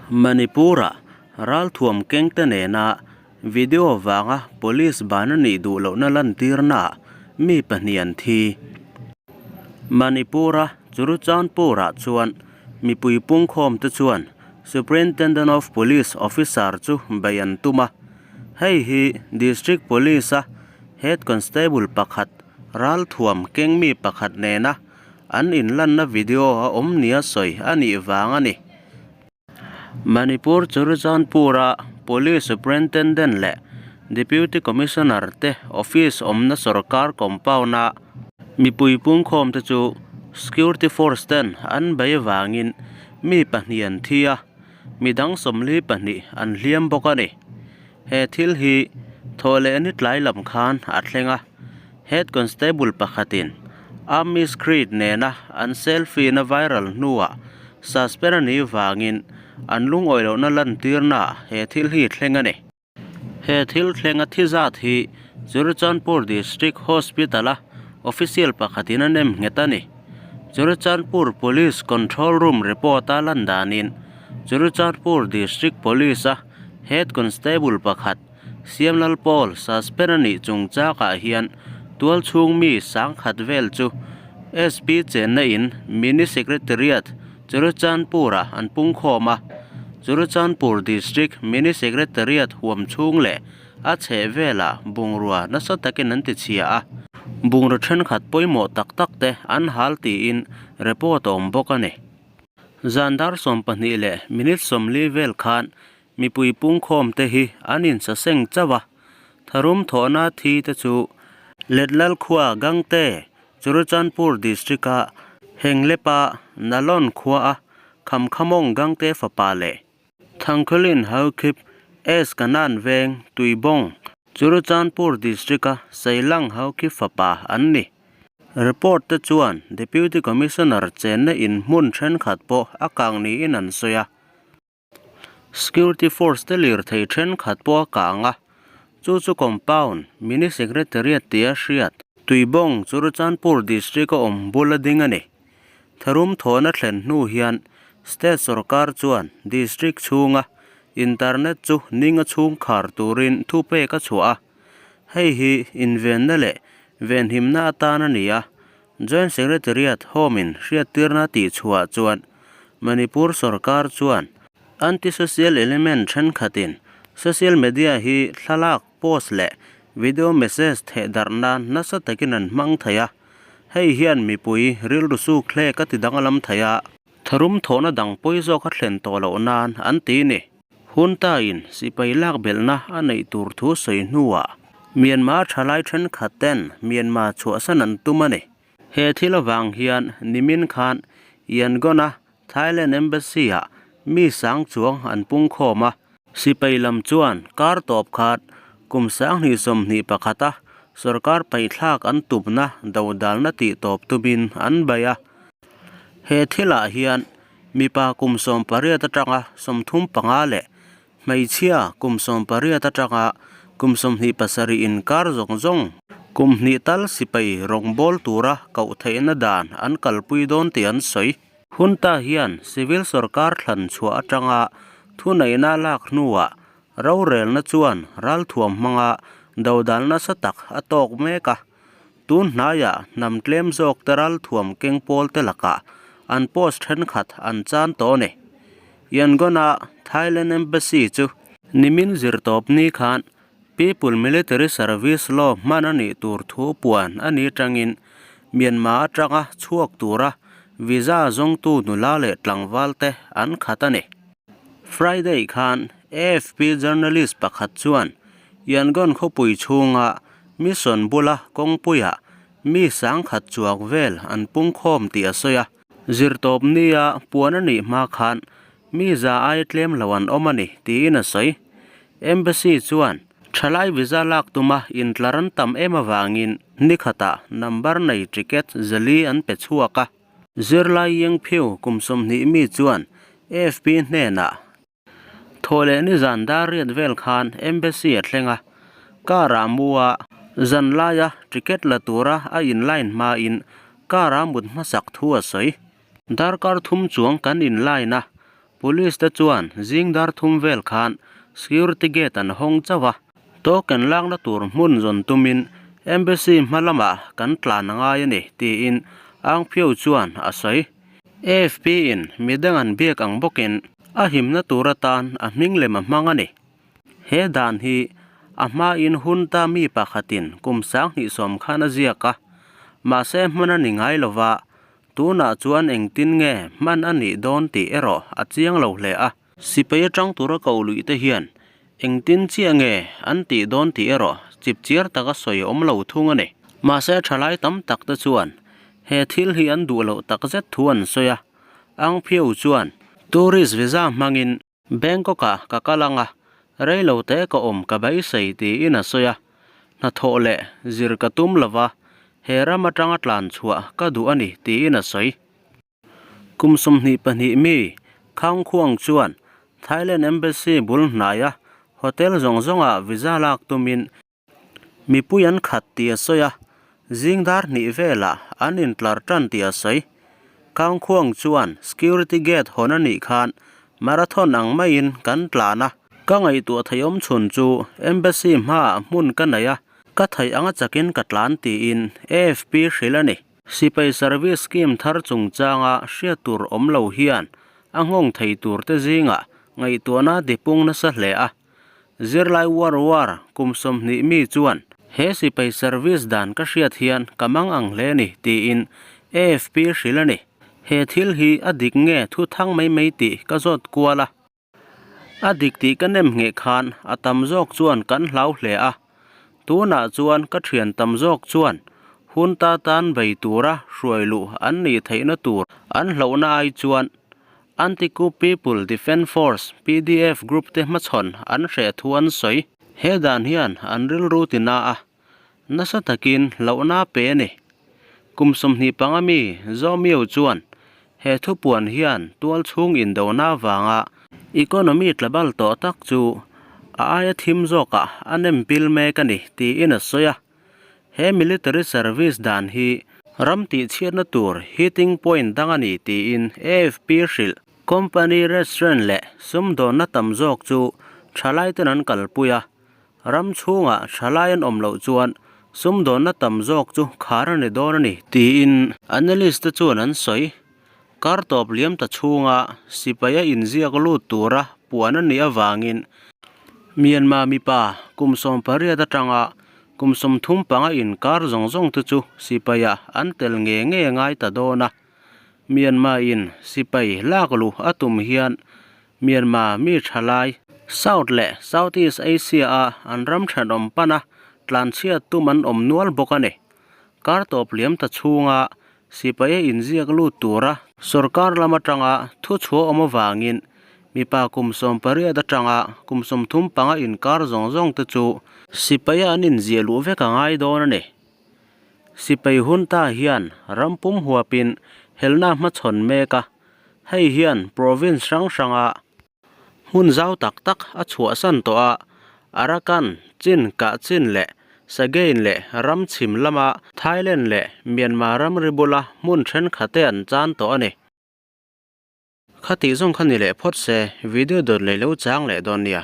Manipur-a ralthuam kengte nena video vanga police ban a nih duh lohna lantirnaah mi pahnih an thi. Manipur-a Churachandpur-ah chuan mipui pungkhawmte chuan Superintendent of Police officer chu beih an tum a, hei hi District Police-a Head Constable pakhat ralthuam keng mi pakhat nena An inlanna video a awm nia sawi a nih vang a ni. Manipur Churachandpur-a Police Superintendent leh Deputy Commissioner te office awmna sorkar compound-a mipui pungkhawmte chu Security Force ten an bei vangin mi pahnih an thi a, midang 42 an hliam bawk a ni. He thil hi thawhleh ni tlai lam khan a thleng a. Head Constable pakhatin Army Creed nena an selfie na viral hnuah suspend a nih vangin an lungawi lohna lantirnaah he thil hi thleng a ni. He thil thlenga thi zat hi Churachandpur District Hospital-a official pakhatin a nem nghet a ni. Churachandpur Police Control Room report-a lan danin Churachandpur District Police-a Head Constable pakhat Siamlal Paul suspend a nih chungchakah hian tualchhung mi sangkhat vel chu SP chenna in Mini Secretariat Churachandpur-ah an pungkhawm a, Churachandpur District Mini Secretariat huam chhung leh a chheh velah bungrua nasa takin an ti chhia a, bungraw thenkhat pawimawh tak tak te an hal tiin report a awm bawk a ni. Zan dar 20 leh minute 40 vel khan Mipui pungkhawm te hi an insaseng chauh a, tharum thawhna thi te chu Letlal khua Gangte, Churachandpur District-a Henglepa Nalon khuaa Khamkhamawng Gangte fapa leh Thangkhawlin Haokip S Kanan veng Tuibawng, Churachandpur District-a Sailang Haokip fapa an ni. Report te chuan Deputy Commissioner chenna in hmun thenkhat pawh a kang niin an sawi a. Security force te lirthei thenkhat pawh a kang a, chu chu compound mini secretariat tia hriat Tuibawng Churachandpur district a awm bul a ding a ni. Tharum thawhna thlen hnu hian state sorkar chuan district chhunga internet chu ninga chhung khar turin thupek a chhuah a, hei hi invenna leh venhimna atan a ni a, Joint Secretariat Home-in hriattirna tihchhuah chuan Manipur sorkar chuan anti-social element thenkhatin social media hi thlalak, post leh video message thehdarh nan nasa takin an hmang thei a, hei hian mipui rilru suk hlek a ti danglam thei a. Tharum thawhna dang pawi zawk a thlen tawh loh nan an ti ni. Hunta-in sipai lak belhna a neih tur thu sawi hnuah Myanmar thalai thenkhat ten Myanmar chhuahsan an tum a ni. He thil avang hian nimin khan Yangon-a Thailand Embassy-ah mi sang chuang an pungkhawm a. Sipai lam chuan kar tawp khat kum 2021-a sorkar paihthlak an tumna dodalna tih tawp tumin an bei a. He thilah hian mipa kum 18 atanga 35 leh hmeichhia kum 18 atanga kum 27 inkar zawng zawng kum hnih tal sipai rawngbâwl tura koh theihna dan an kalpui dawn tih an sawi. Hunta hian civil sorkar thlan chhuah atanga thuneihna lak hnuah rorelna chuan ralthuam hmanga dodal nasa tak a tawk mek a. Tun hnaiah hnam tlem zawk te ralthuam keng pawl te lakah an post thenkhat an chan tawh a ni. Yangon-a Thailand Embassy chu nimin zirtawp ni khan People Military Service Law hman a nih tur thu puan a ni tangin Myanmar atanga chhuak tura visa zawngtu nula leh tlangval te an khat a ni. Friday khan AFP journalist pakhat chuan Yangon khawpui chhunga mission bula kawngpuiah mi sangkhat chuak vel an pungkhawm tih a sawi a. Zirtawp nia puan a nih hma khan mi za ai tlem lo an awm a ni tiin a sawi. Embassy chuan thalai visa lak tuma intlar an tam em avangin nikhatah number nei ticket zali an pe chhuak a. Zirlai Yengphiu kum 20 mi chuan AFP hnenah Thawh leh nizan dar riat vel khan Embassy a thleng a, car ah mu a. Zan laia ticket la tura a in line hmain car a mut hmasak thu a sawi. Darkar thum chuang kan in line a, police te chuan zing dar thum vel khan security gate an hawng chauh a, token lakna tur hmun zawn tumin embassy hma lamah kan tlan a ngai a ni tiin Aung Phyo chuan a sawi. AFP in midang an biak ang bawkin a himna tur atan a hming lem a hmang a ni. He dan hi a hmain hunta mi pakhatin kum 2010 khan a ziak a, mahse hman a ni ngai lo va, tunah chuan engtin nge hman a nih dawn tih erawh a chiang lo hle a. Sipai atang tura koh luih te hian engtin chiah nge an tih dawn tih erawh chipchiar taka sawi awm lo thung a ni. Mahse thalai tam tak te chuan he thil hi an duh loh takzet thu an sawi a, Ang Phyo chuan tourist visa hmangin Bangkok-ah ka kal ang a, rei lo te ka awm ka beisei tiin a sawi a, hnathawh leh zir ka tum lo va, he ram atanga tlan chhuah ka duh a ni tiin a sawi. Kum 22 mi Khang Khuang chuan Thailand Embassy bul hnaia hotel zawng zawngah visa lak tumin Mipui an khat tih a sawi a, zing dar hnih velah an intlar tan tih a sawi. Kangkhuang chuan security gate hawn a nih khan marathon ang maiin kan tlan a. Ka ngaihtuah theih awm chhun chu embassy hmaah hmun ka nei a, ka theih anga chakin ka tlan tiin AFP hrilh a ni. Sipai service scheme thar chungchanga hriat tur awm lo hian a nghawng thei turte zingah ngaihtuahna tipung nasa hle a. Zirlai uar uar kum 20 mi chuan he sipai service dan ka hriat hian ka mang ang hle ni tiin AFP hrilh a ni. He thil hi a dik nge thu thang mai mai tih ka zawt kual a. A dik tih ka nem ngheh khan a tam zawk chuan kan hlau hle a. Tunah chuan ka thian tam zawk chuan hun ta tan bei tura hruai luh an nih theihna tur an hlauhna ai chuan Anti-Coup People Defence Force, PDF, group te hmachhawn an hreh thu an sawi. He dan hian an rilru ti na a, nasa takin hlauhna pe a ni. Kum 25 mi Zaw Myo chuan he thupuan hian tual chhung indona avanga economy tlabal tawh tak chu a aia thim zawkah a nem pil mek a ni tiin a sawi a. He military service dan hi ram tihchhiatna tur hitting point dang a ni tiin AFP hrilh. Company restaurant leh sumdawnna tam zawk chu thalai ten an kalpui a, ram chhungah thalai an awm loh chuan sumdawnna tam zawk chu khar a ni dawn a ni tiin analyst te chuan an sawi. Kar tawp liam ta chhunga sipai a inziak lut tura puan a nih avangin Myanmar mipa kum 18 atanga kum 35 inkar zawng zawng te chu sipai-ah an tel nge nge ngai ta dawn a. Myanmar in sipai lak luh a tum hian Myanmar mi thalai South leh Southeast Asia-a an ram thenawm pana tlanchhiat tum an awm nual bawk a ni. Kar tawp liam ta chhunga Sipai a inziak lut tura sorkar lam atanga thu chhuah awm avangin mipa kum 18 atanga kum 35 inkar zawng zawng te chu sipai a an inziah luh vek a ngai dawn a ni. Sipai hun ta hian ram pum huapin helna hmachhawn mek a, hei hian province hrang hranga Hmun zau tak tak a chhuahsan tawh a, Arakan, Chin, Kachin leh Sagaing leh ram chhim lama Thailand leh Myanmar ramri bula hmun thenkhat te an chan tawh a ni. Khatih zawng kha ni leh phawt se, video dawt leh lo chang leh dawn nia.